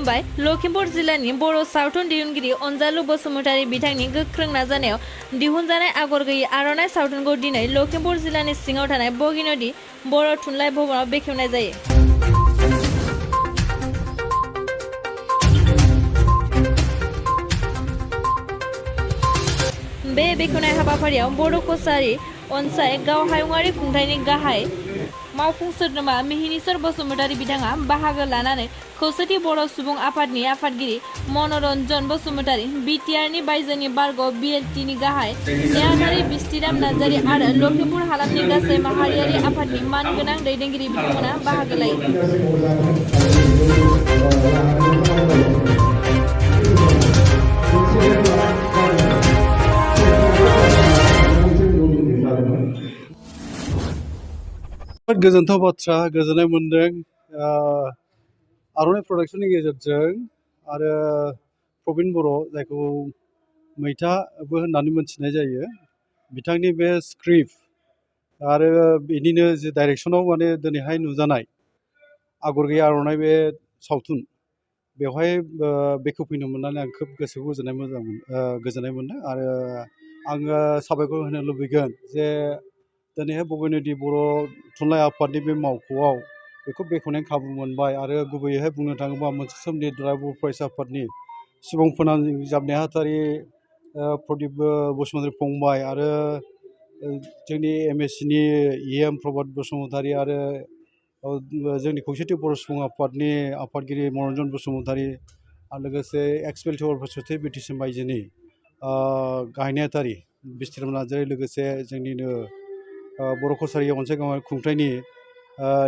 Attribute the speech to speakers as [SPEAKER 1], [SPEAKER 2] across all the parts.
[SPEAKER 1] खुलुमबाय लखिमपुर जिल्लानि बर' सावथुन दिहुनगिरि अनजालु बसुमतारी बिथांनि गोख्रों नाजानायाव दिहुनजानाय आगर गैयै आर'नाइ सावथुनखौ दिनै लखिमपुर जिल्लानि सिङाव थानाय बगिनदि बर' थुनलाइ भवनाव बेखेवनाय जायो। बे बेखेवनाय हाबाफारियाव बर' कसारी अनसाय गाव हायुङारि खुंथायनि गाहाय मावफुं सोद्रोमा मिहिनीश्वर बसुमतारी बिथाङा बाहागो लानानै खौसेथि बर' सुबुं आफादनि आफादगिरि मनरन्जन बसुमतारी, बिटिआरनि बायजोनि बारग' बिएलटिनि गाहाय नेहाथारि बिस्थिराम नार्जारी आरो लखिमपुर हालामनि गासै माहारियारि आफादनि मानगोनां दैदेनगिरि बिथांमोना बाहागो लायो।
[SPEAKER 2] गोजोनथाव बाथ्रा गोजोननाय मोनदों आर'नाइ प्रडाक्शननि गेजेरजों आरो प्रबिन बर' जायखौ मैथाबो होननानै मोनथिनाय जायो बिथांनि बे स्क्रिप्ट आरो बिनिनो जे डाइरेक्शनाव माने दिनैहाय नुजानाय आगर गैयै आर'नाइ बे सावथुन बेवहाय बेखेवफैनो मोननानै आं खोब गोसोखौ गोजोननाय मोनदों आरो आङो साबायखर होनो लुबैगोन जे दिनैहाय बगिनदि बर' थुनलाइ आफादनि बे मावख'आव बेखौ बेखेवनायनि खाबु मोनबाय आरो गुबैयैहाय बुंनो थाङोबा मोनसे समनि बर' फरायसा आफादनि सुबुं फोनांजाब नेहाथारि प्रदिप बसुमतारी फंबाय आरो जोंनि एमएससिनि इएम प्रभात बसुमतारी आरो जोंनि खौसेथि बर' सुबुं आफादनि आफादगिरि मनरन्जन बसुमतारी आरो लोगोसे एक्सपेल इउनिभारसिटि बिटिसि बायजोनि गाहाय नेहाथारि बिस्थिराम नार्जारी लोगोसे जोंनिनो बर' कसारी अनसाय गावारि खुंथायनि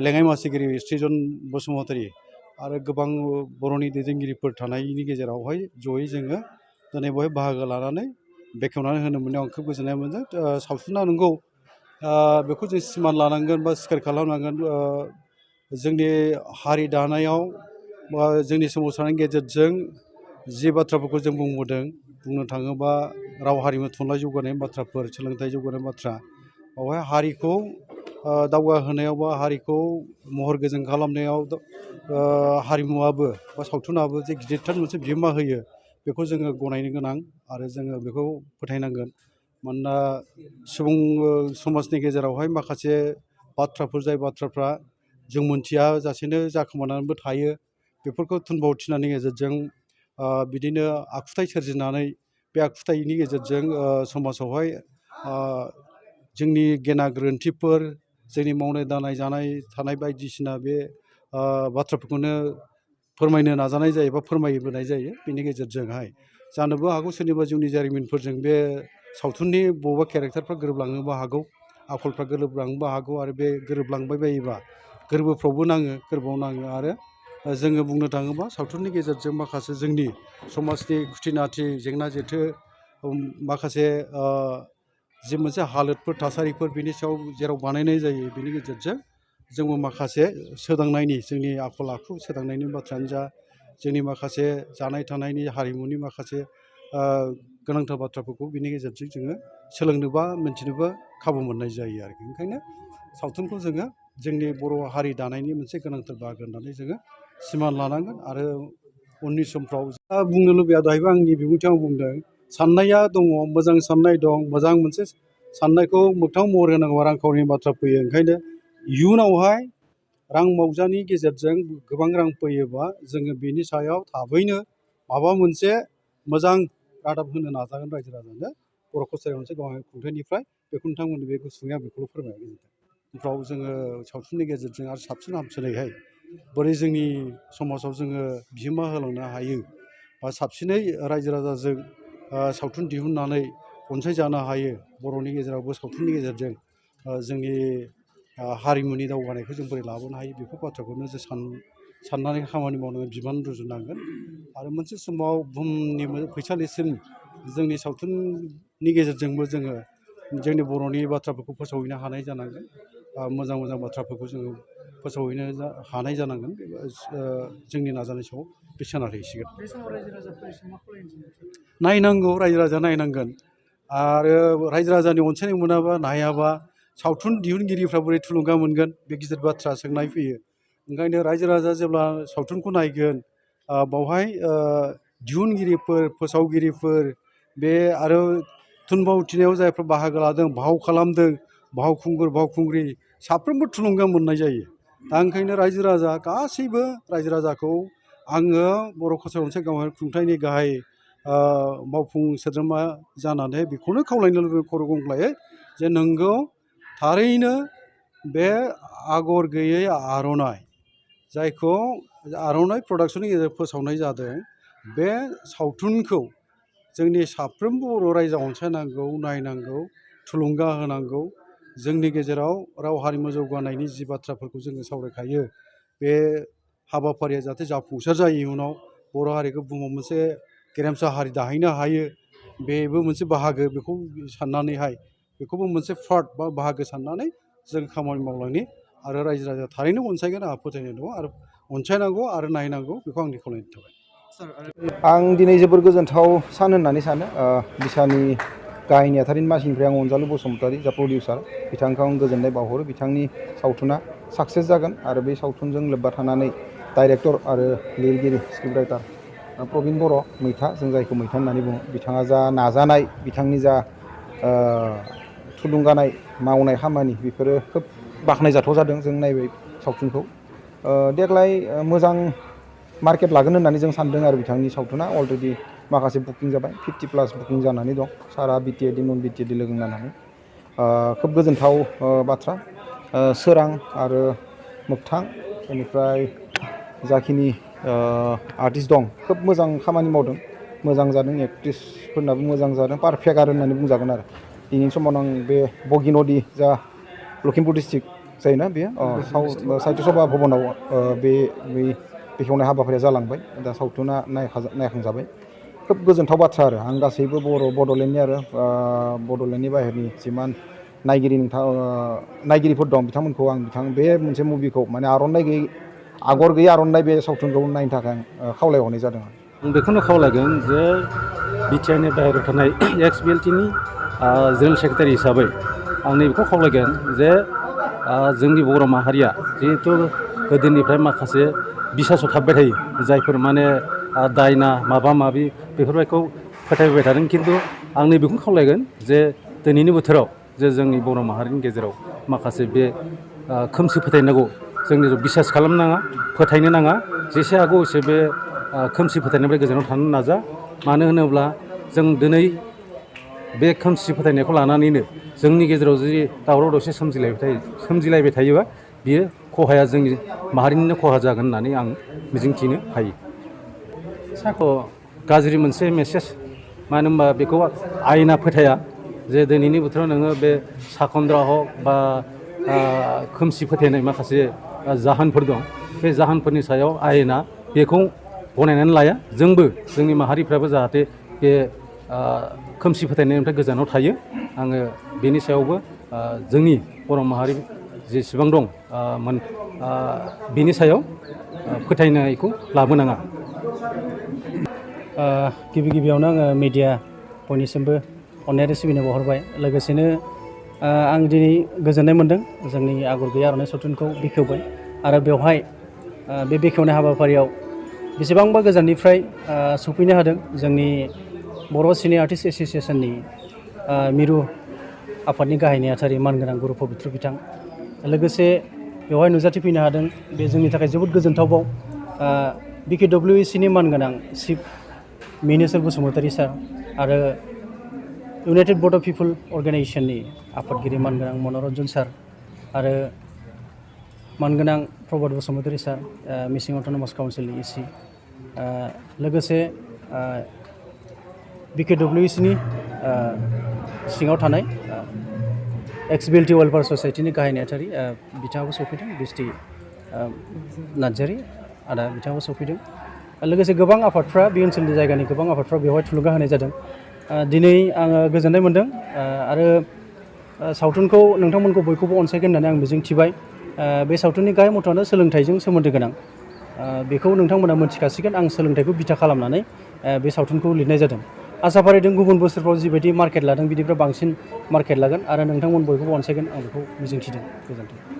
[SPEAKER 2] लेङाइ मासिगिरि सृजन बसुमतारी आरो गोबां बर'नि दैदेनगिरिफोर थानायनि गेजेरावहाय जयै जोङो दिनै बेवहाय बाहागो लानानै बेखेवनानै होनो मोननायाव आं खोब गोजोननाय मोनदों। सावथुना नंगौ बेखौ जों सिमान लानांगोन बा स्केल खालामनांगोन जोंनि हारि दानायाव बा जोंनि सोमावसारनायनि गेजेरजों जि बाथ्राफोरखौ जों बुंबोदों बुंनो थाङोबा राव हारिमु थुनलाइ जौगानायनि बाथ्राफोर सोलोंथाइ जौगानायनि बाथ्रा बेवहाय हारिखौ दावगाहोनायाव बा हारिखौ महर गोजों खालामनायाव हारिमुवाबो बा सावथुनाबो जे गिदिरथार मोनसे बिहोमा होयो बेखौ जोङो गनायनो गोनां आरो जोङो बेखौ फोथायनांगोन। मानोना सुबुं समाजनि गेजेरावहाय माखासे बाथ्राफोर जाय बाथ्राफ्रा जों मोनथिया जासेनो जाखोमानानैबो थायो बेफोरखौ थुनफावथिनायनि गेजेरजों बिदिनो आखुथाइ सोरजिनानै बे आखुथाइनि गेजेरजों समाजावहाय जोंनि गेना गोरोन्थिफोर जोंनि मावनाय दांनाय जानाय थानाय बायदिसिना बे बाथ्राफोरखौनो फोरमायनो नाजानाय जायो बा फोरमायबोनाय जायो बेनि गेजेरजोंहाय जानोबो हागौ सोरनिबा जिउनि जारिमिनफोरजों बे सावथुननि बबेबा केरेक्टारफ्रा गोरोबलांनोबो हागौ आखलफ्रा गोरोबलांनोबो हागौ आरो बे गोरोबलांबाय बायोबा गोरबोफ्रावबो नाङो गोरबोआव नाङो आरो जोङो बुंनो थाङोबा सावथुननि गेजेरजों माखासे जोंनि समाजनि खुथिनाथि जेंना जेथो माखासे जि मोनसे हालोदफोर थासारिफोर बिनि सायाव जेराव बानायनाय जायो बिनि गेजेरजों जोंबो माखासे सोदांनायनि जोंनि आखल आखु सोदांनायनि बाथ्रायानो जा जोंनि माखासे जानाय थानायनि हारिमुनि माखासे गोनांथार बाथ्राफोरखौ बिनि गेजेरजों जोङो सोलोंनोबा मिन्थिनोबो खाबु मोननाय जायो आरोखि। ओंखायनो सावथुनखौ जोङो जोंनि बर' हारि दानायनि मोनसे गोनांथार बाहागो होननानै जोङो सिमान लानांगोन आरो उननि समफ्राव बुंनो लुबैया जाहैबाय आंनि बिबुंथियाव आं बुंदों साननाया दङ मोजां साननाय दं मोजां मोनसे साननायखौ मोगथां महर होनांगौ रांखावरिनि बाथ्रा फैयो ओंखायनो इयुनावहाय रां मावजानि गेजेरजों गोबां रां फैयोबा जोङो बेनि सायाव थाबैनो माबा मोनसे मोजां रादाब होनो नाजागोन रायजो राजानो बर' कसारी मोनसे गावारि खुंथायनिफ्राय बेखौ नोंथांमोननि बे गुसुङै आं बेखौल' फोरमायगोन। उनफ्राव जोङो सावथुननि गेजेरजों आरो साबसिन हामसिनैहाय बोरै जोंनि समाजाव जोङो बिहोमा होलांनो हायो बा साबसिनै रायजो राजाजों सावथुन दिहुननानै अनसायजानो हायो बर'नि गेजेरावबो सावथुननि गेजेरजों जोंनि हारिमुनि दावगानायखौ जों बोरै लाबोनो हायो बेफोर बाथ्राखौनो जों साननानै खामानि मावनांगोन बिबान रुजुनांगोन आरो मोनसे समाव बुहुमनि फैसालिसिम जोंनि सावथुननि गेजेरजोंबो जोङो जोंनि बर'नि बाथ्राफोरखौ फोसावहैनो हानाय जानांगोन मोजां मोजां बाथ्राफोरखौ जोङो फोसावहैनो हानाय जानांगोन जोंनि नाजानाय समाव बे सोनारहैसिगोन। नायनांगौ रायजो राजाया नायनांगोन आरो रायजो राजानि अनसायनाय मोनाबा नायाबा सावथुन दिहुनगिरिफ्रा बोरै थुलुंगा मोनगोन बे गिदिर बाथ्रा सोंनाय फैयो। ओंखायनो रायजो राजा जेब्ला सावथुनखौ नायगोन बावहाय दिहुनगिरिफोर फोसावगिरिफोर बे आरो थुनफावथिनायाव जायफ्रा बाहागो लादों भाव खालामदों भावखुंगुर भावखुंग्रि साफ्रोमबो थुलुंगा मोननाय जायो। दा ओंखायनो रायजो राजा गासैबो रायजो राजाखौ आङो बर' कसारि अनसाय गावारि खुंथायनि गाहाय मावफुं सोद्रोमा जानानै बेखौनो खावलायनो लुबैयो खर' गंग्लायै जे नोंगौ थारैनो बे आगर गैयै आर'नाइ जायखौ आर'नाइ प्रडाक्सननि गेजेरजों फोसावनाय जादों बे सावथुनखौ जोंनि साफ्रोमबो बर' रायजोआ अनसायनांगौ नायनांगौ थुलुंगा होनांगौ। जोंनि गेजेराव राव हारिमु जौगानायनि जि बाथ्राफोरखौ जोङो सावरायखायो बे हाबाफारिया जाहाथे जाफुंसार जायो इयुनाव बर' हारिखौ बुहुमाव मोनसे गेरेमसा हारि दाहैनो हायो बेबो मोनसे बाहागो बेखौ साननानैहाय बेखौबो मोनसे पार्ट बा बाहागो साननानै जों खामानि मावलांनि आरो रायजो राजाया थारैनो अनसायगोन आंहा फोथायनाय दङ आरो अनसायनांगौ आरो नायनांगौ बेखौ आंनि खावलायनाय थाबाय।
[SPEAKER 3] आं दिनै जोबोर गोजोनथाव सान होननानै सानो बिसानि गाहाय नेहाथारिनि मासिनिफ्राय आं अनजालु बसुमतारी जा प्रडिउसार बिथांखौ आं गोजोननाय बावहरो। बिथांनि सावथुना साक्सेस जागोन आरो बे सावथुनजों लोब्बा थानानै डाइरेक्टर आरो लिरगिरि स्क्रिप्ट राइटार प्रबिन बर' मैथा जों जायखौ मैथा होननानै बुङो बिथाङा जा नाजानाय बिथांनि जा थुलुंगानाय मावनाय खामानि बेफोरो खोब बाख्नायजाथाव जादों। जों नायबाय सावथुनखौ देग्लाय मोजां मार्केट लागोन होननानै जों सानदों आरो बिथांनि सावथुना अलरेडि माखासे बुकिं जाबाय 50+ बुकिं जानानै दं सारा बिटिएडि नन बिटिएडि लोगो नांनानै खोब गोजोनथाव बाथ्रा। सोरां आरो मोगथां बेनिफ्राय जाखिनि आर्टिस्ट दं खोब मोजां खामानि मावदों मोजां जादों एक्ट्रिसफोरनाबो मोजां जादों पारफेक्ट आरो होननानै बुंजागोन आरो दिनैनि समाव आं बे बगिनदि जा लखिमपुर डिस्ट्रिक्ट जायोना बेयो साहित्य सभा भबनाव बेखेवनाय हाबाफारिया जालांबाय दा सावथुना नायखांजाबाय खोब गोजोनथाव बाथ्रा आरो आं गासैबो बड'लेण्डनि आरो बड'लेण्डनि बाहेरनि जिमान नायगिरिफोर दं बिथांमोनखौ आं बे मोनसे मुभिखौ माने आगर गैयै आर'नाइ बे सावथुनखौ नायनो थाखाय आं खावलायहरनाय जादों।
[SPEAKER 4] आं बेखौनो खावलायगोन जे बिटिआरनि बाहेरायाव थानाय एक्स बिएलटिनि जेनेरेल सेक्रेटारि हिसाबै आं नैबेखौ खावलायगोन जे जोंनि बर' माहारिया जिहेथु गोदोनिफ्राय माखासे बिसासाव थाबाय थायो जायफोर माने दायना माबा माबि बेफोरबायदिखौ फोथायबाय थादों खिन्थु आं नैबेखौनो खावलायगोन जे दिनैनि बोथोराव जे जोंनि बर' माहारिनि गेजेराव माखासे बे खोमसि फोथायनांगौ जोंनि बिसास खालामनाङा फोथायनो नाङा जेसे हागौ एसे बे खोमसि फोथायनायनिफ्राय गोजानाव थानो नाजा। मानो होनोब्ला जों दिनै बे खोमसि फोथायनायखौ लानानैनो जोंनि गेजेराव जुदि दावराव दावसि सोमजिलायबाय थायोबा बियो खहाया जोंनि माहारिनिनो खहा जागोन होननानै आं मिजिंथिनो हायो। साखौ गाज्रि मोनसे मेसेज मानो होनबा बेखौ आयेना फोथाया जे दिनैनि बोथोराव नोङो बे साखन्द्रा हक बा खोमसि फोथायनाय माखासे जाहोनफोर दं बे जाहोनफोरनि सायाव आयेना बेखौ गनायनानै लाया। जोंबो जोंनि माहारिफ्राबो जाहाथे बे खोमसि फोथायनायनिफ्राय गोजानाव थायो आङो बेनि सायावबो जोंनि बर' माहारि जेसेबां दं बेनि सायाव फोथायनायखौ लाबोनाङा।
[SPEAKER 5] गिबियावनो आङो मिडिया बयनिसिमबो अननायारि सिबिनाय बावहरबाय। लोगोसेनो आं दिनै गोजोननाय मोन्दों जोंनि आगर गैयै आर'नाइ सावथुनखौ बेखेवबाय आरो बेवहाय बे बेखेवनाय हाबाफारियाव बेसेबांबा गोजाननिफ्राय सफैनो हादों जोंनि बर' सिने आर्टिस्ट एस'सियेसननि मिरु आफादनि गाहाय नेहाथारि मानगोनां गुरु पबित्र बिथां लोगोसे बेवहाय नुजाथिफैनो हादों बे जोंनि थाखाय जोबोद गोजोनथावबाव BKWACनि मानगोनां चिफ मिनिस्टार बसुमतारी सार आरो इउनाइटेड बड' पिपल अर्गेनाइजेसननि आफादगिरि मानगोनां मनरन्जन सार आरो मानगोनां प्रभात बसुमतारी सार मिसिं अट'नमास काउन्सिलनि इसि लोगोसे BKWACनि सिङाव थानाय एक्स बिएलटि वेलफेयार ससाइटिनि गाहाय नेहाथारि बिथाङाबो सफैदों बिस्टि नार्जारि आदा बिथाङाबो सफैदों लोगोसे गोबां आफादफ्रा बे ओनसोलनि जायगानि गोबां आफादफ्रा बेवहाय थुलुंगा होनाय जादों। दिनै आङो गोजोननाय मोन्दों आरो सावथुनखौ नोंथांमोनखौ बयखौबो अनसायगोन होननानै आं मिजिंथिबाय। बे सावथुननि गाहाय मथ'आनो सोलोंथाइजों सोमोन्दो गोनां बेखौ नोंथांमोना मोनथिखासिगोन। आं सोलोंथाइखौ बिथा खालामनानै बे सावथुनखौ लिरनाय जादों। आसा फारिदों गुबुन बोसोरफ्राव जिबायदि मार्केट लादों बिनिफ्राय बांसिन मार्केट लागोन आरो नोंथांमोन बयखौबो अनसायगोन आं बेखौ मिजिंथिदों। गोजोन्थों।